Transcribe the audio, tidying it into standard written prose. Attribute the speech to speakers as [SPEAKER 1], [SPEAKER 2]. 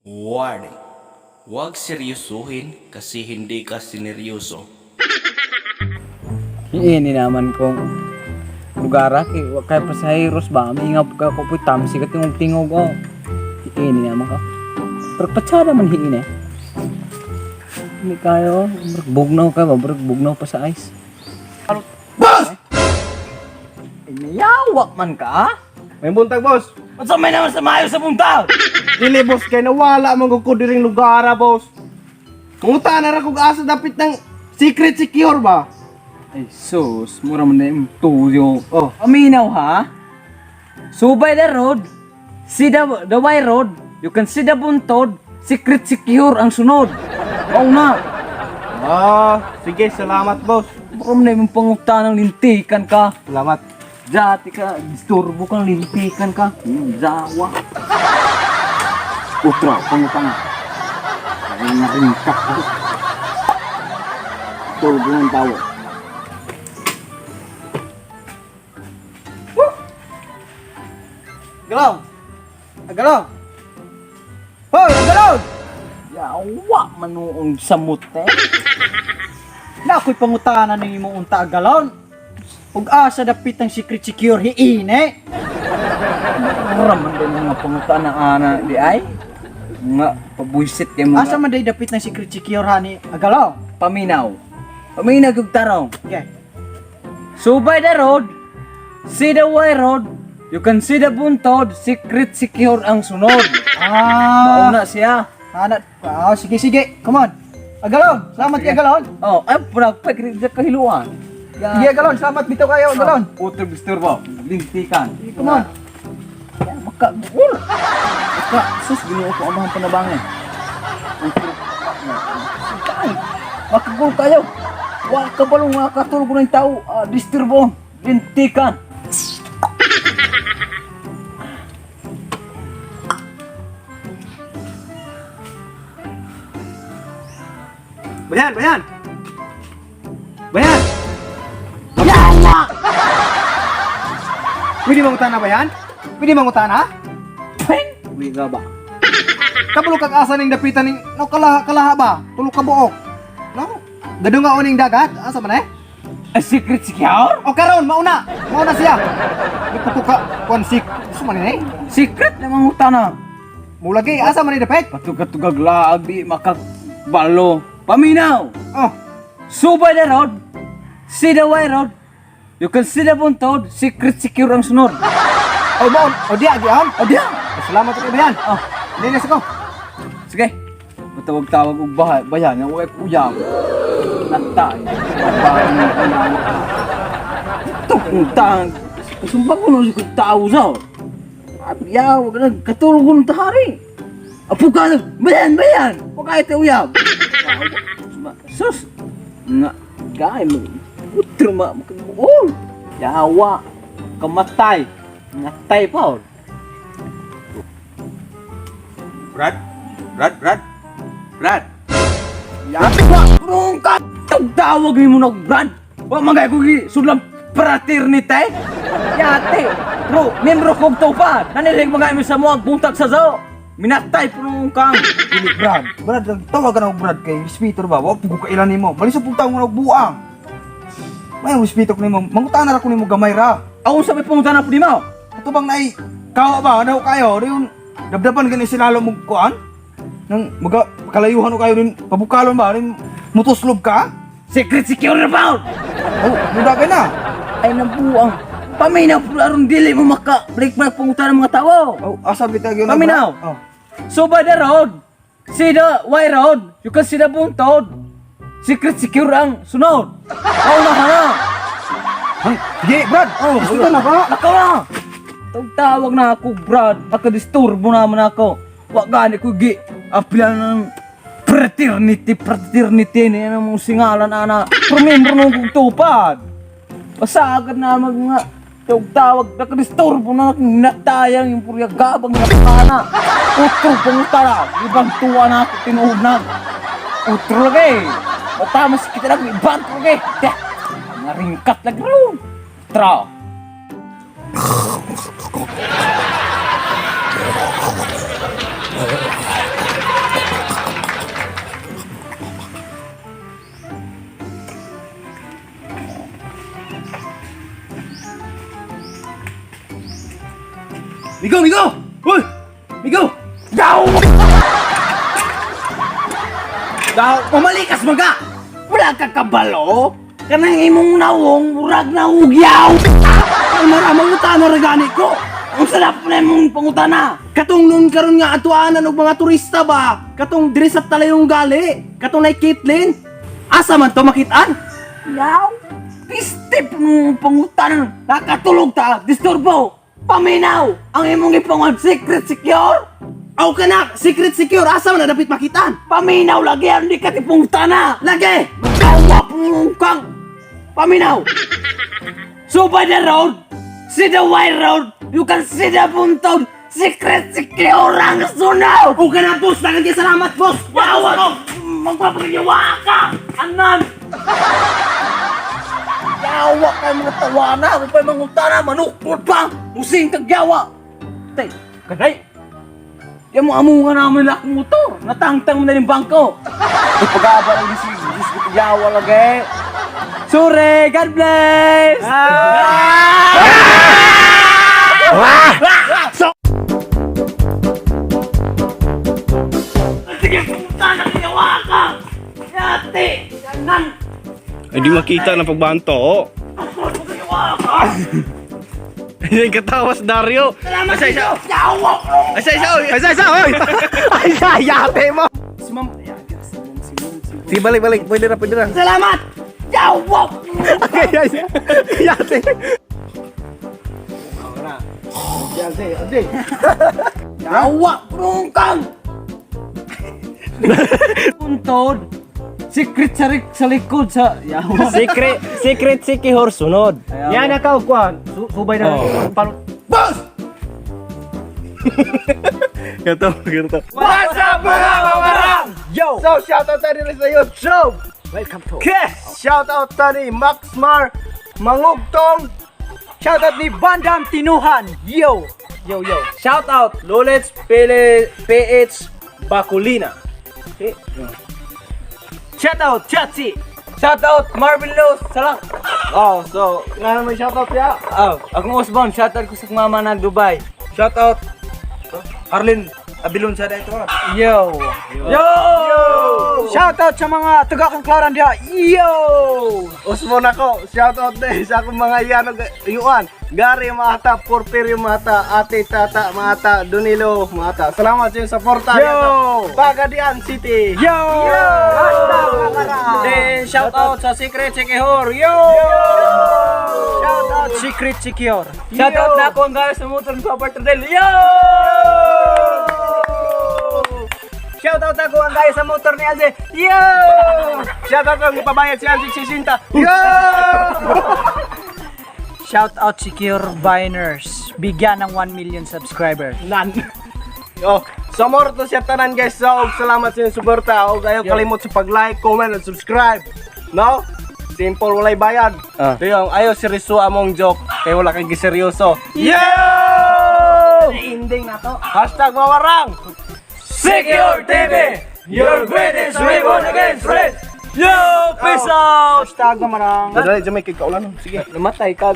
[SPEAKER 1] Warning! Huwag seryosuhin kasi hindi ka sineryoso.
[SPEAKER 2] Ini naman kong lugar kay wa kay pasaheros ba mingap ka ko po tamsi ka tingog tingog oh. Ini naman ka. Pero patsada man hiin eh. Hindi kayo, murag bugnaw ka ba? Murag bugnaw pa sa ice.
[SPEAKER 3] Boss!
[SPEAKER 2] Ay, nayawak man ka ah?
[SPEAKER 3] May buntag, boss.
[SPEAKER 2] Unsa may naman sa maayo sa buntag?
[SPEAKER 3] Dili, boss, kay nawala man ko diring lugar, ah, boss. Kunguta na ra kog asa dapit ng secret secure ba?
[SPEAKER 2] Ay sus, mura man na yung tuyo.
[SPEAKER 3] Oh.
[SPEAKER 2] Paminaw ha? So by the road, see the way road, you can see the buntod, secret secure ang sunod. Mao na.
[SPEAKER 3] Ah, sige, salamat, boss.
[SPEAKER 2] Baka man na yung panguta ng lintikan ka.
[SPEAKER 3] Salamat.
[SPEAKER 2] Dati ka, disturbo kang lintikan ka. Zawa. Utra, pangutang. Ay, naringkak ako. Turbo ng tao.
[SPEAKER 3] Galaw. Agalaw. Hoy, agalaw!
[SPEAKER 2] Yawa, manuong samot eh.
[SPEAKER 4] Na ako'y pangutana ng imong unta agalon. Ug asa dapit ang secret secure hiine.
[SPEAKER 2] Mura man din mga panguta na ana di ay. Nga, pabuisit kay mga
[SPEAKER 4] Asa man day dapit ng secret secure hani agalaw.
[SPEAKER 2] paminaw. Paminaw kag tarong.
[SPEAKER 4] Okay.
[SPEAKER 2] So by the road, see the way road, you can see the buntod, secret secure ang sunod.
[SPEAKER 4] Ah,
[SPEAKER 2] Mauna siya.
[SPEAKER 4] ana, ah, sige sige, come on. Agalon, salamat kay Agalon.
[SPEAKER 2] Oh, ay pura pa kahiluan.
[SPEAKER 4] Sige Agalon, salamat bitaw kayo Agalon.
[SPEAKER 2] Utro disturbo, lintikan.
[SPEAKER 4] Come on.
[SPEAKER 2] Ya, maka gul. Maka sus Ginoo ko amahan panabangan. Utro. Kay. Makagul kayo. Wa ka balong nga katulog ng tao, ah, disturbo, lintikan.
[SPEAKER 3] Bayan, bayan. Bayan.
[SPEAKER 2] Yawa!
[SPEAKER 3] Pwede mangutana bayan? Pwede mangutana?
[SPEAKER 2] Peng! Wiga ba?
[SPEAKER 3] Kabalo kag asa ning dapitan ning no kalaha kalaha ba? Tulo ka buok. No? Gadunga ning dagat, asa man eh?
[SPEAKER 2] A secret secure?
[SPEAKER 3] O karon mauna. Mauna siya. Di pa ko ka kuan sik. Gusto man eh.
[SPEAKER 2] Secret na mangutana.
[SPEAKER 3] Mulagi asa man ni dapit?
[SPEAKER 2] Patugag-tugag laag di makabalo. Paminaw!
[SPEAKER 3] Oh,
[SPEAKER 2] So by the road, see the way road, you can see the buntod, secret secure ang sunod.
[SPEAKER 3] oh maun. O diya giam.
[SPEAKER 2] O diya!
[SPEAKER 3] Salamat kay bayan.
[SPEAKER 2] Oh,
[SPEAKER 3] Linis ko.
[SPEAKER 2] sige. Matawag-tawag og bahay, bayan, ang uwi uyab. Natay. Bahay ng uyab. Ito kung tang. Sumbag ko nung kung tao sa. Yaw, ganun, katulog ko nung tahari. Apo ka, bayan, bayan! Huwag kayo tayo uyab. Sus! Nga, gay mo. Utro ma, makaguol. Yawa, kamatay. Natay pa. Oh.
[SPEAKER 5] Brad? Brad? Brad? Brad?
[SPEAKER 2] Yati ba? Kung ka, tawag ni mo na brand. Wa magay ko gi sulam fraternity. Yati. Bro, membro kog tupad. Nanilig mga imi sa mo buntag sa zao. Minatay po nung kang.
[SPEAKER 5] Dili, Brad. Brad, tawag ka na og Brad kay respeto ba? Wa pud ko kailan nimo. Malisod pud tawo nga og buang. May respeto ko nimo. Mangutan na ra ko nimo gamay ra.
[SPEAKER 2] Ako sa may pangunta na po di mo.
[SPEAKER 5] Ato bang naay kawa ba daw kayo? Dayon dabdaban gani sila mo kuan? Nang maga kalayuhan ko kayo din pabukalon ba rin mutuslob ka?
[SPEAKER 2] Secret secure na ba?
[SPEAKER 5] Oh, muda kay na.
[SPEAKER 2] Ay nabuang. Paminaw po aron dili mo maka break break pangunta ng mga tao.
[SPEAKER 5] Oh, asa bitag yun?
[SPEAKER 2] Paminaw.
[SPEAKER 5] Oh.
[SPEAKER 2] So by the road, see the way road, you can see the buntod. Secret secure ang sunod. Ako na ka na.
[SPEAKER 5] Ay, sige, Brad. Oh, gusto na ba?
[SPEAKER 2] Nakaw na! Tawag na ako, Brad. Nakadisturbo naman ako. Wa gani ko gi. Apila ng fraternity, fraternity ni ano mong singalan ana. Remember nung kong tupad. Basta agad na mag nga tawag, nakadisturbo na natayang yung purya gabang na pana. Utro pangutara, ibang tuwa na ako tinuod na. Utro lagi. Matamas kita lang, ibang tuwa lagi. Teh, Ngaringkat lagi ron. Tra.
[SPEAKER 3] Migo, Migo! Uy! Migo!
[SPEAKER 2] Daw! Daw, pamalikas maga! Wala ka kabalo? Kanang imong nawong, murag na ugyaw!
[SPEAKER 3] Ay, maramang utana ra gani ko.
[SPEAKER 2] Ang sarap na imong pangutana!
[SPEAKER 3] Katong nun karon nga atuanan og mga turista ba? Katong diri sa talayong gali, katong nay Caitlyn. Asa man to makitaan?
[SPEAKER 2] Yaw! Piste nung pangutana! Nakatulog ta! Disturbo! Paminaw! Ang imong ipangon, secret secure!
[SPEAKER 3] Aw kana, secret secure asa man na dapit makitaan?
[SPEAKER 2] Paminaw lagi ang di ka tipungutana!
[SPEAKER 3] Lagi.
[SPEAKER 2] Magawa kang! Paminaw! So by the road, see the wide road, you can see the buntod, secret secure ang sunaw!
[SPEAKER 3] O kana boss, daghang kay salamat boss.
[SPEAKER 2] Yawa! Magpapagawa ka! Anan! Yawa kayo mga tawana! Kung pa'y mga utana, manukod pa! Musing kag yawa! Tay, kanay! Yan mo amo nga namin lang akong motor. Natangtang mo na yung bangko. Ay, pag-aaba lang si Diyos ko yawa lagi. Sorry! God bless! Sige, pumunta na yawa ka! Yate! Yanan!
[SPEAKER 1] Hindi makita ng pagbanto.
[SPEAKER 2] Yawa ka!
[SPEAKER 1] Yung katawas Dario.
[SPEAKER 2] Salamat sa Yawa ko!
[SPEAKER 1] Isa isa oy.
[SPEAKER 3] Ay, sa oy. Ay, sa yate mo.
[SPEAKER 2] Si Ma'am,
[SPEAKER 3] Sige, balik balik. Pwede ra, pwede ra.
[SPEAKER 2] Salamat! Yawa!
[SPEAKER 3] Ay, ay, yate.
[SPEAKER 2] Yawa! Prungkang! Puntod! Secret sa, sa likod sa... Yawa!
[SPEAKER 4] Secret secret secure sunod.
[SPEAKER 2] Yan
[SPEAKER 4] Yan akaw kuan. Subay na.
[SPEAKER 3] Boss!
[SPEAKER 1] Gato, gato.
[SPEAKER 3] What's up mga mamarang?
[SPEAKER 4] Yo!
[SPEAKER 3] So, shoutout tayo rin sa YouTube.
[SPEAKER 4] Welcome to.
[SPEAKER 3] Yes! Shoutout tayo ni Max Mar Mangugtong.
[SPEAKER 4] Shoutout ni Bandam Tinuhan. Yo! Yo yo.
[SPEAKER 5] Shout out Lolets Pele PH Bakulina.
[SPEAKER 4] Shout out Chatsi.
[SPEAKER 2] Shout out Marvin Lewis! Salang!
[SPEAKER 3] Oh, so, nga naman shoutout ya.
[SPEAKER 2] Oh, akong Osborne, shout out ko sa mama na Dubai.
[SPEAKER 5] Shout out Arlene Abilon sa ito.
[SPEAKER 4] Yo!
[SPEAKER 2] Yo!
[SPEAKER 4] Shout out sa mga taga kang Klaran diha. Yo!
[SPEAKER 3] Osmon ako, shoutout din sa akong mga iyan yuan. Gary Mata, Porfirio Mata, Ate Tata Mata, Dunilo Mata. Salamat sa inyong suporta.
[SPEAKER 4] Yo!
[SPEAKER 3] Pagadian City.
[SPEAKER 4] Yo! Hashtag Mamarang.
[SPEAKER 5] Then shout out sa Secret Secure. Yo!
[SPEAKER 4] Shout out Secret Secure.
[SPEAKER 2] Shout out na ako ang guys sa motor sa Papa Tradel. Yo!
[SPEAKER 4] Shout out ako ang gaya sa motor ni Alze. Yo!
[SPEAKER 3] Shoutout ang ipabayad si Angie Sisinta. Yo!
[SPEAKER 4] Shout out Secure Biners. Bigyan ng 1 million subscriber.
[SPEAKER 3] Nan. Oh, so more to siya tanan guys. So, og salamat sa inyong suporta. Og ayaw kalimot sa pag-like, comment, and subscribe. No? Simple, walay bayad. Ah. Yung ayaw seryoso among joke. Kaya wala kang giseryoso. Yo! Ending na to. #Mawarang!
[SPEAKER 2] Secure TV! Your greatest weapon against red! Yo! Peace out!
[SPEAKER 4] #Mamarang.
[SPEAKER 3] Dali, Jamaica, kaulan. Sige.
[SPEAKER 2] Namatay ka.